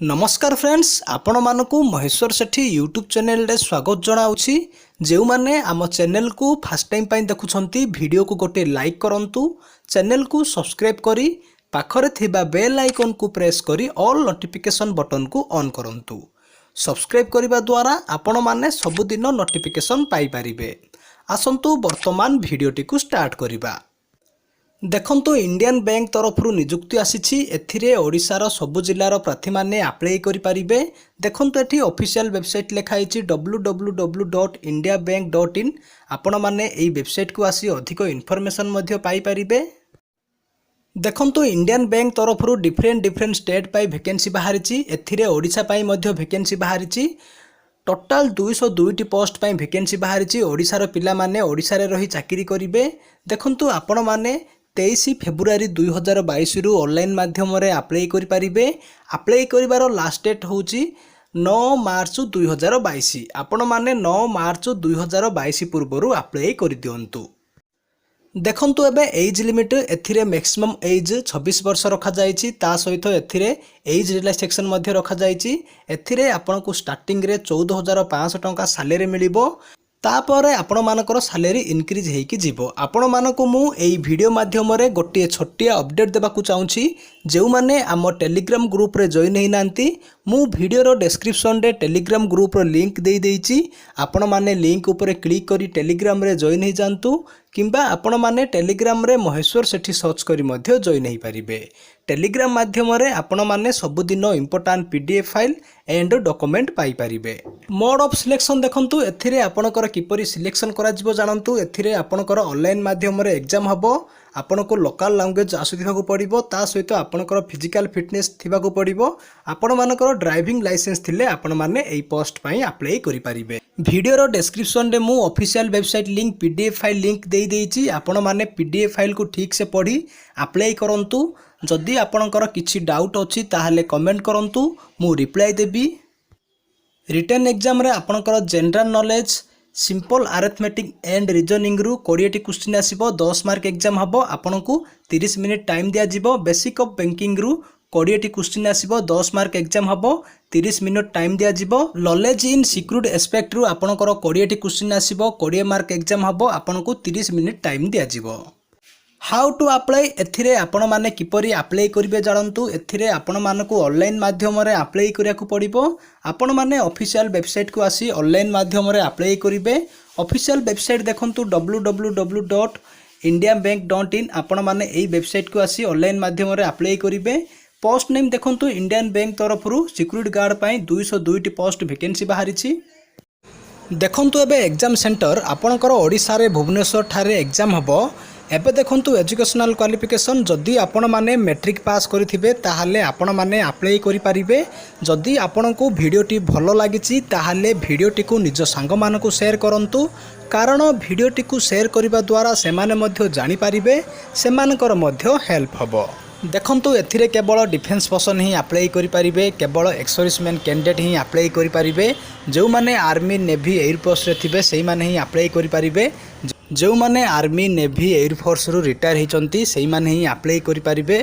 ନମସ୍କାର ଫ୍ରେଣ୍ଡସ୍, ଆପଣମାନଙ୍କୁ ମହେଶ୍ୱର ସେଠୀ ୟୁଟ୍ୟୁବ୍ ଚ୍ୟାନେଲରେ ସ୍ୱାଗତ ଜଣାଉଛି। ଯେଉଁମାନେ ଆମ ଚ୍ୟାନେଲକୁ ଫାର୍ଷ୍ଟ ଟାଇମ୍ ପାଇଁ ଦେଖୁଛନ୍ତି, ଭିଡ଼ିଓକୁ ଗୋଟିଏ ଲାଇକ୍ କରନ୍ତୁ। ଚ୍ୟାନେଲକୁ ସବସ୍କ୍ରାଇବ୍ କରି ପାଖରେ ଥିବା ବେଲ୍ ଆଇକନ୍କୁ ପ୍ରେସ୍ କରି ଅଲ୍ ନୋଟିଫିକେସନ୍ ବଟନ୍କୁ ଅନ୍ କରନ୍ତୁ। ସବସ୍କ୍ରାଇବ୍ କରିବା ଦ୍ୱାରା ଆପଣମାନେ ସବୁଦିନ ନୋଟିଫିକେସନ୍ ପାଇପାରିବେ। ଆସନ୍ତୁ, ବର୍ତ୍ତମାନ ଭିଡ଼ିଓଟିକୁ ଷ୍ଟାର୍ଟ କରିବା। ଦେଖନ୍ତୁ, ଇଣ୍ଡିଆନ୍ ବ୍ୟାଙ୍କ ତରଫରୁ ନିଯୁକ୍ତି ଆସିଛି। ଏଥିରେ ଓଡ଼ିଶାର ସବୁ ଜିଲ୍ଲାର ପ୍ରାର୍ଥୀମାନେ ଆପ୍ଲାଏ କରିପାରିବେ। ଦେଖନ୍ତୁ, ଏଠି ଅଫିସିଆଲ ୱେବସାଇଟ୍ ଲେଖା ହେଇଛି www.indiabank.in। ଆପଣମାନେ ଏହି ୱେବସାଇଟ୍କୁ ଆସି ଅଧିକ ଇନଫର୍ମେସନ୍ ମଧ୍ୟ ପାଇପାରିବେ। ଦେଖନ୍ତୁ, ଇଣ୍ଡିଆନ୍ ବ୍ୟାଙ୍କ ତରଫରୁ ଡିଫରେଣ୍ଟ ଡିଫରେଣ୍ଟ ଷ୍ଟେଟ୍ ପାଇଁ ଭେକେନ୍ସି ବାହାରିଛି। ଏଥିରେ ଓଡ଼ିଶା ପାଇଁ ମଧ୍ୟ ଭେକେନ୍ସି ବାହାରିଛି। ଟୋଟାଲ 202ଟି ପୋଷ୍ଟ ପାଇଁ ଭେକେନ୍ସି ବାହାରିଛି। ଓଡ଼ିଶାର ପିଲାମାନେ ଓଡ଼ିଶାରେ ରହି ଚାକିରି କରିବେ। ଦେଖନ୍ତୁ, ଆପଣମାନେ 23 ଫେବୃଆରୀ 2022ରୁ ଅନଲାଇନ୍ ମାଧ୍ୟମରେ ଆପ୍ଲାଏ କରିପାରିବେ। ଆପ୍ଲାଏ କରିବାର ଲାଷ୍ଟ ଡେଟ୍ ହେଉଛି 9 ମାର୍ଚ୍ଚ 2022। ଆପଣମାନେ 9 ମାର୍ଚ୍ଚ 2022 ପୂର୍ବରୁ ଆପ୍ଲାଏ କରିଦିଅନ୍ତୁ। ଦେଖନ୍ତୁ, ଏବେ ଏଜ୍ ଲିମିଟ୍, ଏଥିରେ ମ୍ୟାକ୍ସିମମ୍ ଏଜ୍ 26 ବର୍ଷ ରଖାଯାଇଛି। ତା ସହିତ ଏଥିରେ ଏଜ୍ ରିଲାକ୍ସେସନ୍ ମଧ୍ୟ ରଖାଯାଇଛି। ଏଥିରେ ଆପଣଙ୍କୁ ଷ୍ଟାର୍ଟିଂରେ 14,500 ଟଙ୍କା ସାଲେରୀ ମିଳିବ। ତାପରେ ଆପଣମାନଙ୍କର ସାଲେରୀ ଇନକ୍ରିଜ୍ ହେଇକି ଯିବ। ଆପଣମାନଙ୍କୁ ମୁଁ ଏଇ ଭିଡ଼ିଓ ମାଧ୍ୟମରେ ଗୋଟିଏ ଛୋଟିଆ ଅପଡ଼େଟ୍ ଦେବାକୁ ଚାହୁଁଛି। ଯେଉଁମାନେ ଆମ ଟେଲିଗ୍ରାମ ଗ୍ରୁପରେ ଜଏନ୍ ହେଇନାହାନ୍ତି, ମୁଁ ଭିଡ଼ିଓର ଡେସ୍କ୍ରିପସନ୍ରେ ଟେଲିଗ୍ରାମ ଗ୍ରୁପର ଲିଙ୍କ୍ ଦେଇଦେଇଛି। ଆପଣମାନେ ଲିଙ୍କ୍ ଉପରେ କ୍ଲିକ୍ କରି ଟେଲିଗ୍ରାମରେ ଜଏନ୍ ହେଇଯାଆନ୍ତୁ କିମ୍ବା ଆପଣମାନେ ଟେଲିଗ୍ରାମରେ ମହେଶ୍ୱର ସେଠୀ ସର୍ଚ୍ଚ କରି ମଧ୍ୟ ଜଏନ୍ ହେଇପାରିବେ। ଟେଲିଗ୍ରାମ ମାଧ୍ୟମରେ ଆପଣମାନେ ସବୁଦିନ important PDF file and document ପାଇପାରିବେ। ମୋଡ୍ ଅଫ୍ ସିଲେକ୍ସନ୍ ଦେଖନ୍ତୁ, ଏଥିରେ ଆପଣଙ୍କର କିପରି ସିଲେକ୍ସନ୍ କରାଯିବ ଜାଣନ୍ତୁ। ଏଥିରେ ଆପଣଙ୍କର ଅନଲାଇନ୍ ମାଧ୍ୟମରେ ଏକ୍ଜାମ୍ ହେବ। ଆପଣଙ୍କୁ ଲୋକାଲ୍ ଲାଙ୍ଗୁଏଜ୍ ଆସୁଥିବାକୁ ପଡ଼ିବ। ତା ସହିତ ଆପଣଙ୍କର ଫିଜିକାଲ୍ ଫିଟନେସ୍ ଥିବାକୁ ପଡ଼ିବ। ଆପଣମାନଙ୍କର ଡ୍ରାଇଭିଂ ଲାଇସେନ୍ସ ଥିଲେ ଆପଣମାନେ ଏହି ପୋଷ୍ଟ ପାଇଁ ଆପ୍ଲାଏ କରିପାରିବେ। ଭିଡ଼ିଓର ଡେସ୍କ୍ରିପସନ୍ରେ ମୁଁ official website link, PDF file link ଦେଇଦେଇଛି। ଆପଣମାନେ ପିଡିଏଫ୍ ଫାଇଲ୍କୁ ଠିକ୍ସେ ପଢ଼ି ଆପ୍ଲାଏ କରନ୍ତୁ। ଯଦି ଆପଣଙ୍କର କିଛି ଡାଉଟ୍ ଅଛି, ତାହେଲେ କମେଣ୍ଟ କରନ୍ତୁ, ମୁଁ ରିପ୍ଲାଏ ଦେବି। ରିଟେନ୍ ଏକ୍ଜାମ୍ରେ ଆପଣଙ୍କର general knowledge, simple arithmetic and ରିଜନିଂରୁ 20ଟି question ଆସିବ। 10 ମାର୍କ ଏକ୍ଜାମ୍ ହେବ। ଆପଣଙ୍କୁ 30 ମିନିଟ୍ ଟାଇମ୍ ଦିଆଯିବ। ବେସିକ୍ ଅଫ୍ ବ୍ୟାଙ୍କିଂରୁ 20ଟି କ୍ୱେଶ୍ଚିନ୍ ଆସିବ। 10 ମାର୍କ ଏକ୍ଜାମ୍ ହେବ। 30 ମିନିଟ୍ ଟାଇମ୍ ଦିଆଯିବ। ନଲେଜ୍ ଇନ୍ ସିକ୍ୟୁରିଟି ଆସ୍ପେକ୍ଟରୁ ଆପଣଙ୍କର 20ଟି କ୍ୱେଶ୍ଚିନ୍ ଆସିବ। 20 ମାର୍କ ଏକ୍ଜାମ୍ ହେବ। ଆପଣଙ୍କୁ 30 ମିନିଟ୍ ଟାଇମ୍ ଦିଆଯିବ। How to apply, ଏଥିରେ ଆପଣମାନେ କିପରି ଆପ୍ଲାଏ କରିବେ ଜାଣନ୍ତୁ। ଏଥିରେ ଆପଣମାନଙ୍କୁ ଅନଲାଇନ୍ ମାଧ୍ୟମରେ ଆପ୍ଲାଏ କରିବାକୁ ପଡ଼ିବ। ଆପଣମାନେ ଅଫିସିଆଲ ୱେବସାଇଟ୍କୁ ଆସି ଅନଲାଇନ୍ ମାଧ୍ୟମରେ ଆପ୍ଲାଏ କରିବେ। ଅଫିସିଆଲ ୱେବସାଇଟ୍ ଦେଖନ୍ତୁ, www.indiabank.in। ଆପଣମାନେ ଏଇ ୱେବସାଇଟ୍କୁ ଆସି ଅନଲାଇନ୍ ମାଧ୍ୟମରେ ଆପ୍ଲାଏ କରିବେ। ପୋଷ୍ଟ ନେମ୍ ଦେଖନ୍ତୁ, ଇଣ୍ଡିଆନ୍ ବ୍ୟାଙ୍କ ତରଫରୁ ସିକ୍ୟୁରିଟି ଗାର୍ଡ଼ ପାଇଁ 202ଟି ପୋଷ୍ଟ ଭେକେନ୍ସି ବାହାରିଛି। ଦେଖନ୍ତୁ, ଏବେ ଏକ୍ଜାମ୍ ସେଣ୍ଟର ଆପଣଙ୍କର ଓଡ଼ିଶାରେ ଭୁବନେଶ୍ୱର ଠାରେ ଏକ୍ଜାମ୍ ହେବ। ଏବେ ଦେଖନ୍ତୁ, ଏଜୁକେସନାଲ୍ କ୍ୱାଲିଫିକେସନ୍, ଯଦି ଆପଣମାନେ ମେଟ୍ରିକ୍ ପାସ୍ କରିଥିବେ, ତାହେଲେ ଆପଣମାନେ ଆପ୍ଲାଏ କରିପାରିବେ। ଯଦି ଆପଣଙ୍କୁ ଭିଡ଼ିଓଟି ଭଲ ଲାଗିଛି, ତାହେଲେ ଭିଡ଼ିଓଟିକୁ ନିଜ ସାଙ୍ଗମାନଙ୍କୁ ସେୟାର କରନ୍ତୁ, କାରଣ ଭିଡ଼ିଓଟିକୁ ସେୟାର କରିବା ଦ୍ୱାରା ସେମାନେ ମଧ୍ୟ ଜାଣିପାରିବେ, ସେମାନଙ୍କର ମଧ୍ୟ ହେଲ୍ପ ହେବ। ଦେଖନ୍ତୁ, ଏଥିରେ କେବଳ ଡିଫେନ୍ସ ପର୍ସନ୍ ହିଁ ଆପ୍ଲାଏ କରିପାରିବେ। କେବଳ ଏକ୍ସର୍ଭିସମ୍ୟାନ୍ କ୍ୟାଣ୍ଡିଡେଟ୍ ହିଁ ଆପ୍ଲାଏ କରିପାରିବେ। ଯେଉଁମାନେ ଆର୍ମି, ନେଭି, ଏୟାରଫୋର୍ସରେ ଥିବେ, ସେଇମାନେ ହିଁ ଆପ୍ଲାଏ କରିପାରିବେ। ଯେଉଁମାନେ ଆର୍ମି, ନେଭି, ଏୟାରଫୋର୍ସରୁ ରିଟାୟାର ହେଇଛନ୍ତି, ସେଇମାନେ ହିଁ ଆପ୍ଲାଏ କରିପାରିବେ।